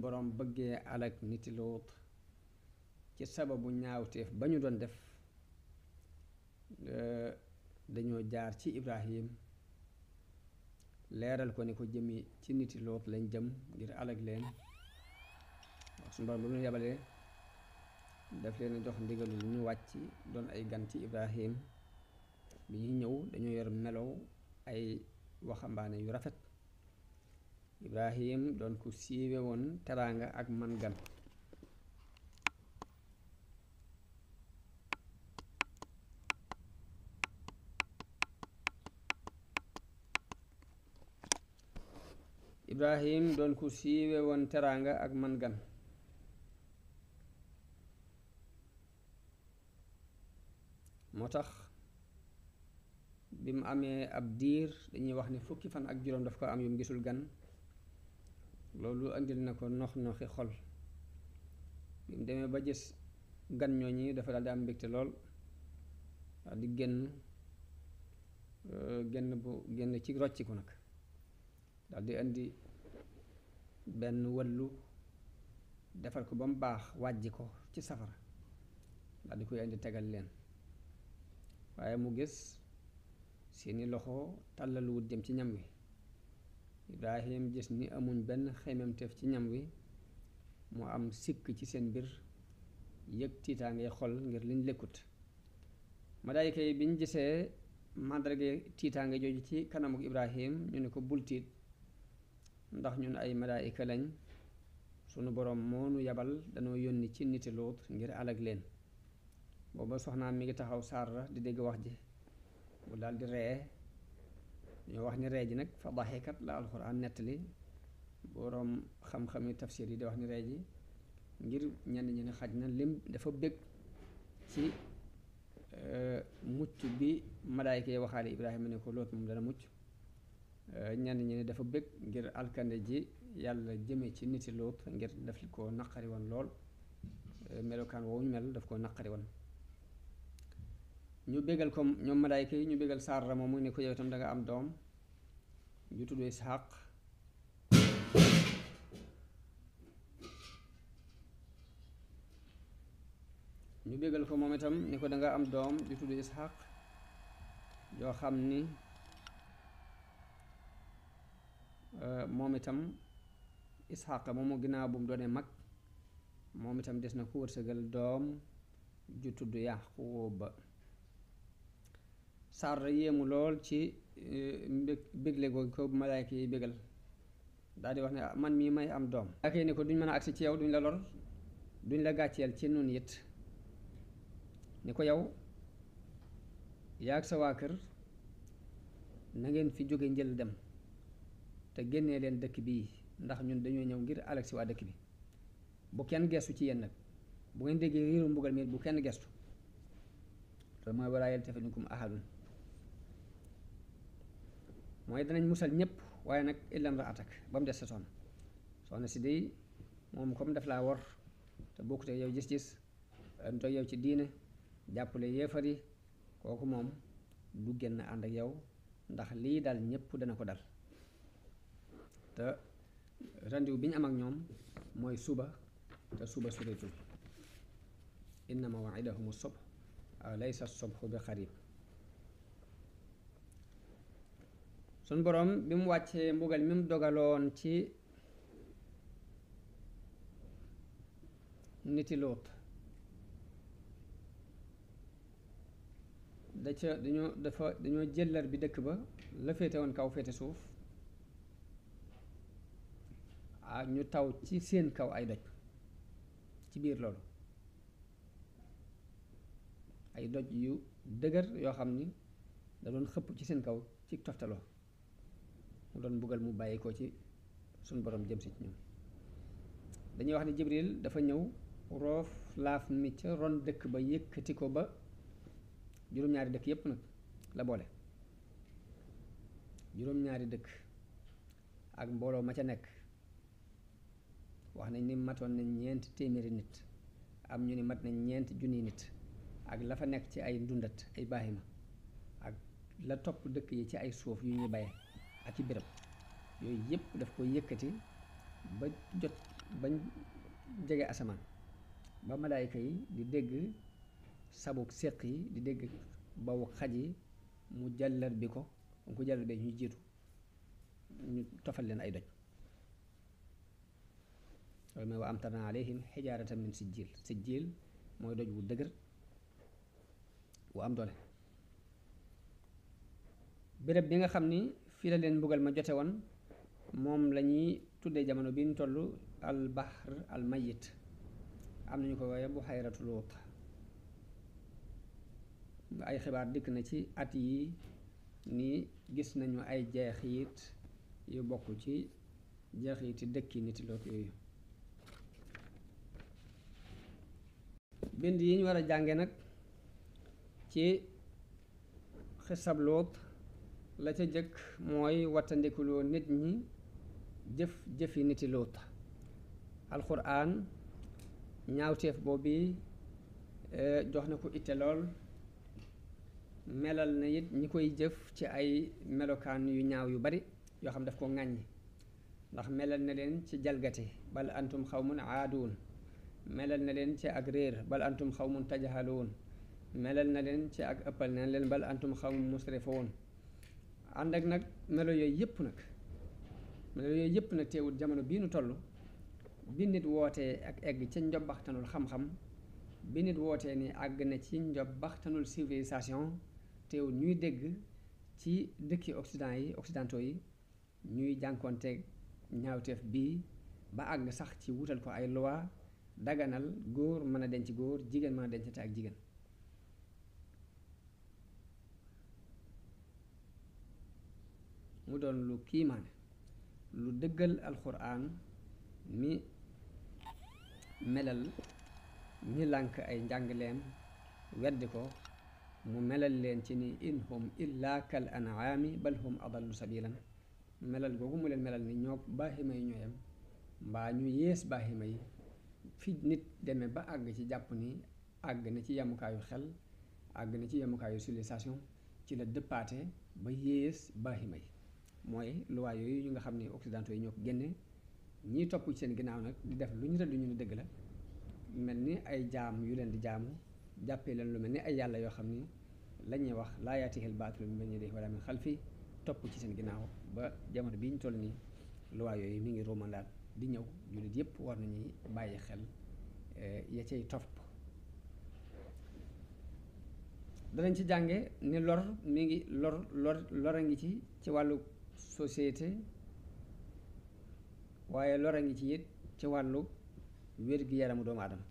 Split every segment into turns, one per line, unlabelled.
boroom bëggee alak niti Luut ci sababu ñaawteef ba ñu doon def dañoo jaar ci Ibrahim leeral ko ni ko jëmi ci niti Luut lañ jëm ngir alak leen wax suñu boroom ba mu yabalee daf leen jox ndigalu lu ñu wàcc doon ay gan ci Ibrahim bi ñuy ñëw dañoo yor melow ay waxambaane yu rafet Ibrahim doon ku siiwe woon teraanga ak man gan Ibrahim doon ku siiwe woon teraanga ak man gan moo tax bi mu amee ab diir dañuy wax ne fukki fan ak juróom daf ko am yu mu gisul gan loolu andil na ko noxi xol bi mu demee ba gis gan ñooñi dafa daal di am mbégte lool daal di génn ci rocciku nag daal di indi benn wëllu defar ko ba mu baax wàjji ko ci safara daal di koy indi tegal leen waaye mu gis seeni loxo tàllaluwut jëm ci ñam wi Ibrahim gis ni amuñ benn xememteef ci ñam wi mu am sikk ci seen mbir yëg tiitaange xol ngir liñ lekkut malaayika yi biñ gisee màndarge tiitaange jooju ci kanamuk Ibrahim ñu ne ko bul tiit ndax ñun ay malaayika lañ sunu boroom moo nu yabal danoo yónni ci niti Luut ngir alag leen booba soxnaam mi ngi taxaw Saara di dégg wax ji mu daal di ree ñoo wax ni ree ji nag fa daxikat la alxuraan nettali boroom xam-xami tafsir yi di wax ni ree ji ngir ñenn ñi ne xaj na lim dafa bëgg ci mucc bi malaayika yi waxaale Ibrahima ne ko Luut moom dana mucc ñenn ñi ne dafa bëgg ngir alkande ji yàlla jëme ci niti Luut ngir daf ko naqari woon lool melokaan woowu ñu mel daf ko naqari woon ñu bégal ko ñoom malaayka yi ñu bégal Saara moomu ne ko yow itam danga am doom ju tudd Ishaq ñu bégal ko moom itam ne ko danga am doom ju tudd Ishaq joo xam ni moom itam Ishaq moomu ginnaaw bu mu doonee mag moom itam des na ko wërsëgal doom ju tudd Yaquba Saara yéemu lool ci bégle googu ko malaayka yi bégal daal di wax ne man mii may am doom malaayka yi ne ko duñ mën a agsi ci yow duñ la lor duñ la gàcceel ci nun it ni ko yow yaag sa waa kër na ngeen fi jóge njël dem te génnee leen dëkk bii ndax ñun dañoo ñëw ngir alag si waa dëkk bi bu kenn gestu ci yéen nag bu ngeen déggee riiru mbugal mi bu kenn gestu loolu mooy walaa yaltafit minkum ahadun mooy danañ musal ñépp waaye nag illam ra atak ba mu des sa soxna si day moom comme daf laa wor te bokkute yow gis-gis to yow ci diine jàppale yéefar yi kooku moom du génn ànd ak yow ndax lii dal ñépp dana ko dal te rendiw bi ñu am ak ñoom mooy suba te suba sureetul inna maw'idahumu subh laysa subhu bi xarib suñ boroom bi mu wàccee mbugal mi mu dogaloon ci niti Luut dañoo jëllar bi dëkk ba la féete woon kaw féete suuf ak ñu taw ci seen kaw ay doj ci biir loolu ay doj yu dëgër yoo xam ni da doon xëpp ci seen kaw ci toftaloo mu doon mbugal mu bàyyi ko ci suñ borom jëm si ci ñoom dañuy wax ni Jibril dafa ñëw roof laaf mi ca ron dëkk ba yëkkati ko ba juróom-ñaari dëkk yépp nag la boole juróom-ñaari dëkk ak mbooloo ma ca nekk wax nañ ni matoon nañ 400 nit am ñu ni mat nañ 4,000 nit ak la fa nekk ci ay ndundat ay baahima ak la topp dëkk yi ci ay suuf yu ñuy baye ak i béréb yooyu yépp daf ko yëkkati ba jot bañ jege asamaan ba malaayka yi di dégg sabuk séq yi di dégg bawu xaj yi mu jàllar bi ko mu ko jàllar bee ñuy jiitu ñu tofal leen ay doj loolu mooy wa amtarna alayhim xijaaratan min sijjiil mooy doj wu dëgër wu am doole béréb bi nga xam ni fii la leen mbugal ma jote woon moom la ñuy tuddee jamono bi ñu toll al bahr al mayit am nañu ko waaye buhayratu Luut ay xibaar dikk na ci at yi ni gis nañu ay jeexit yu bokk ci jeexiti dëkki niti Luut yooyu bind yi ñu war a jànge nag ci xisab Luut la ca jëkk mooy wattandikuloo nit ñi jëfi niti Luut alxuraan ñaawteef boobu jox na ko itte lool melal na it ñi koy jëf ci ay melokaan yu ñaaw yu bari yoo xam daf ko ŋàññi ndax melal na leen ci jalgati bal antum xawmun aaduun melal na leen ci ak réer bal antum xawmun tajhaluun melal na leen ci ak ëppal na leen bal antum xawmun musrifuun ànd ak nag melo yooyu yëpp nag teewul jamono bii nu toll bi nit wootee ak egg ca njobbaxtanul xam-xam bi nit wootee ni àgg na ci njobbaxtanul civilisation teewul ñuy dégg ci dëkki occidentaux yi ñuy jànkoonteeg ñaawteef bii ba àgg sax ci wutal ko ay loi daganal góor mën a denc góor jigéen mën a dencante ak jigéen mu doon lu kiimaane lu dëggal alxuraan mi melal ñi lànk ay njàngleem weddi ko mu melal leen ci ni in hum illa kal an'aami bal hum adallu sabilan melal googu mu leen melal ni ñoo baaxima yi ñooyam mbaa ñu yées baaxima yi fi nit demee ba àgg ci jàpp ni àgg na ci yemukaayu xel àgg na ci yemukaayu civilisation ci la dëppaate ba yées baaxima yi mooy luwaa yooyu ñu nga xam ne occidentaux yi ñoo ko génne ñiy topp ci seen ginnaaw nag di def lu ñu rëdd ñu ne dëgg la mel ni ay jaam yu leen di jaamu jàppee leen lu mel ni ay yàlla yoo xam ni la ñuy wax laa yaatihil baatilu min bayni yadayhi wa laa min xalfihi topp ci seen ginnaaw ba jamono bii ñu toll nii luwaa yooyu mi ngi romandaat di ñëw jullit yépp war nañuy bàyyi xel ya cay topp danañ ci jànge ni lor mi ngi lor a ngi ci wàllu société waaye lor a ngi ci it ci wàllu wér-gi-yaramu doomu aadama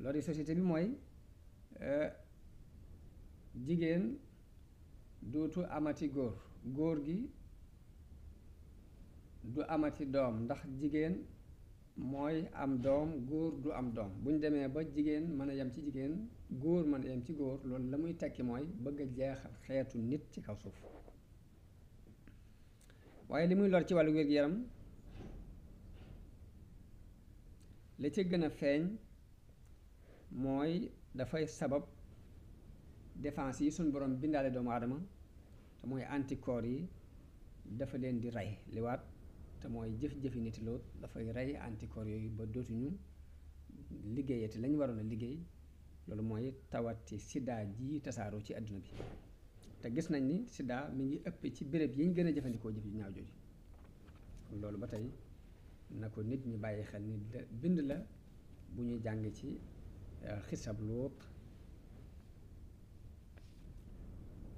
lori société bi mooy jigéen dootu amati góor gi du amati doom ndax jigéen mooy am doom góor du am doom bu ñu demee ba jigéen mën a yem ci jigéen góor mën a yem ci góor loolu la muy tekki mooy bëgg a jeexal xeetu nit ci kaw suuf waaye li muy lor ci wàllu wér-gi-yaram li ci gën a feeñ mooy dafay sabab défense yi suñ borom bindaale doomu aadama te mooy anticorps yi dafa leen di rey liwaat te mooy jëf-jëfi niti Luut dafay rey anticorps yooyu ba dootuñu liggéeyati lañu waroon a liggéey loolu mooy tawati sida ji tasaaroo ci àdduna bi te gis nañ ni sida mi ngi ëpp ci béréb yi ñu gën a jëfandikoo jëf yu ñaaw jooju loolu ba tey na ko nit ñi bàyyi xel ni bind la bu ñuy jàng ci xisab Luut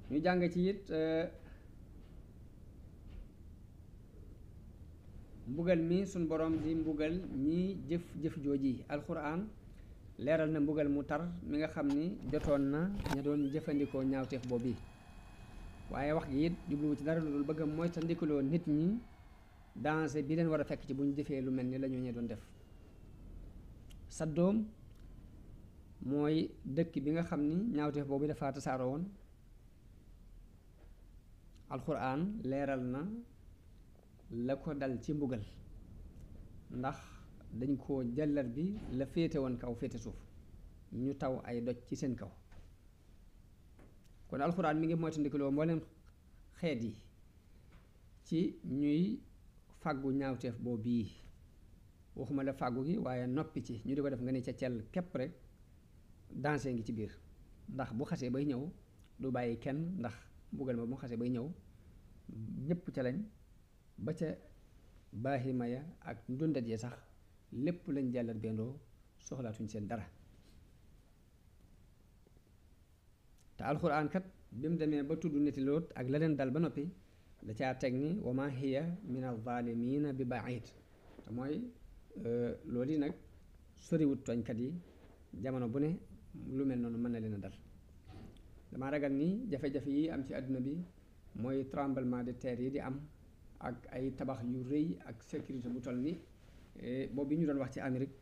ñu jàng ci it mbugal mi suñ borom di mbugal ñi jëf jooji alxuraan leeral na mbugal mu tar mi nga xam ni jotoon na ña doon jëfandikoo ñaawteef boobu waaye wax gi it jubluwu ci dara lu dul bëgg a moytandikuloo nit ñi danger bi leen war a fekk ci bu ñu jëfee lu mel ni la ñoo doon def Saddoom mooy dëkk bi nga xam ni ñaawteef boobu dafa tasaaroo woon alxuraan leeral na la ko dal ci mbugal ndax dañ koo jàllar bi la féete woon kaw féete suuf ñu taw ay doj ci seen kaw kon alxuraan mi ngi moytandikuloo mboolem xeet yi ci ñuy fàggu ñaawteef boobu bii waxuma la fàggu gi waaye noppi ci ñu di ko def nga ne ca cell képp rek danger ngi ci biir ndax bu xasee bay ñëw du bàyyi kenn ndax mbugal ma bu xasee bay ñëw ñépp ca lañ ba ca baahima ya ak ndundat ya sax lépp lañ jàllat bendoo soxlaatuñ seen dara te alxuraan kat bi mu demee ba tudd niti Lóot ak la leen dal ba noppi da caa teg ni wa ma hiya min az-zaalimiina bi ba'iid te mooy loolu yi nag soriwut tooñkat yi jamono bu ne lu mel noonu mën na leen a dal dama ragal ni jafe-jafe yi am ci àdduna bi mooy tremblement de terre yi di am ak ay tabax yu rëy ak sécurité bu toll ni boobu bi ñu doon wax ci Amérique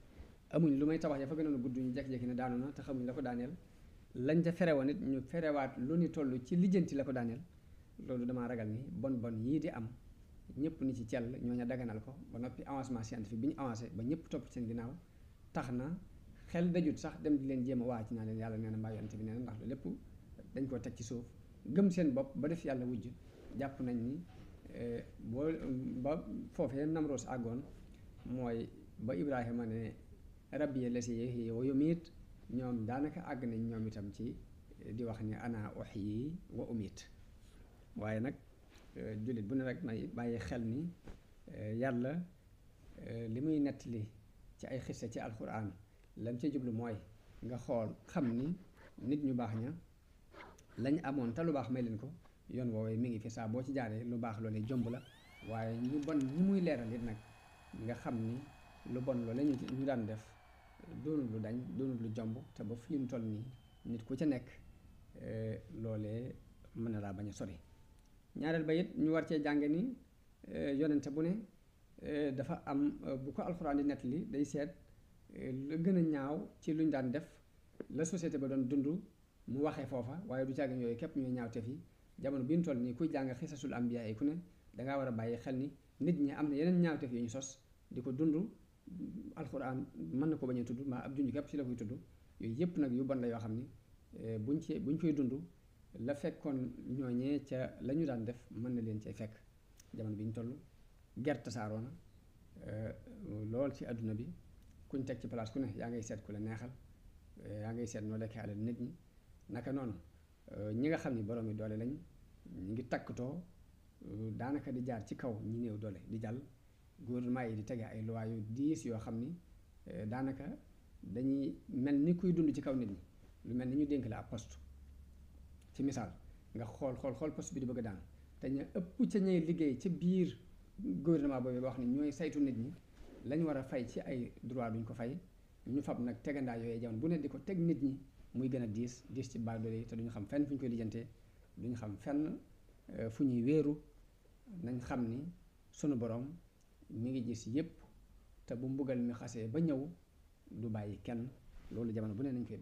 amuñ lu may tabax ya fa gënoon a gudd ñu jekki-jekki ne daanu na te xamuñ la ko daaneel lañ ca ferewoon nit ñu ferewaat lu ni toll ci lijjanti la ko daaneel loolu damaa ragal ni bon yii di am ñëpp ni ci cell ñooña daganal ko ba noppi avancement scientifique bi ñu avancé ba ñëpp topp seen ginnaaw tax na xel dajut sax dem di leen jéem a waa ci naa leen yàlla nee na mbaa yonent bi nee na ndax lu lépp dañ koo teg ci suuf gëm seen bopp ba def yàlla wujj jàpp nañ ni boo ba foofee Namroos àggoon mooy ba Ibrahima ne rabbi lasi yuhyi wa yumiit ñoom daanaka àgg nañ ñoom itam ci di wax ni ana uhyi wa umiit waaye nag jullit bu ne rek nay bàyyi xel ni yàlla li muy nettali ci ay xissa ci alxuraan lam ca jublu mooy nga xool xam ni nit ñu baax ña lañ amoon te lu baax may leen ko yoon woowee mi ngi fi saa boo ci jaaree lu baax loolee jomb la waaye ñu bon ñi muy leeral it nag nga xam ni lu bon loolee ñu daan def doonul lu dañ doonul lu jomb te ba fi ñu toll nii nit ku ca nekk loolee mën na laa bañ a sori ñaareel ba it ñu war cee jànge ni yonente bu ne dafa am bu ko alxuraan di nettali day seet la gën a ñaaw ci luñ daan def la société ba doon dund mu waxee foofa waaye du caagin yooyu képp ñooy ñaawteef yi jamono bi ñu toll nii kuy jàng xisasul ambiya yi ku ne dangaa war a bàyyi xel ni nit ñi am na yeneen ñaawteef yu ñu sos di ko dund alxuraan mën na ko bañ a tudd maa ab junj képp ci la koy tudd yooyu yëpp nag yu bon la yoo xam ni buñ koy dund la fekkoon ñooñee ca la ñu daan def mën na leen cay fekk jamono bi ñu toll gerte saaroona lool ci àdduna bi kuñ teg ci place ku ne yaa ngay seet ku la neexal yaa ngay seet noo lekkee alal nit ñi naka noonu ñi nga xam ni borom yi doole lañ ñu ngi takkatoo daanaka di jaar ci kaw ñi néew doole di jàll gouvernement yi di tege ay loi yu diis yoo xam ni daanaka dañuy mel ni kuy dund ci kaw nit ñi lu mel ni ñu dénk la ab poste ci misaal nga xool poste bi di bëgg a daan te ñu ëpp ca ñay liggéey ca biir gouvernement boobu wax ni ñooy saytu nit ñi lañ war a fay ci ay droit duñ ko fay ñu fab nag tegandaa yooyu jamono bu ne di ko teg nit ñi muy gën a diis ci baadoole yi te duñu xam fenn fu ñu koy lijjantee duñu xam fenn fu ñuy wéeru nañ xam ni sunu borom mi ngi gis yépp te bu mbugal mi xasee ba ñëw du bàyyi kenn loolu jamono bu ne nañ koy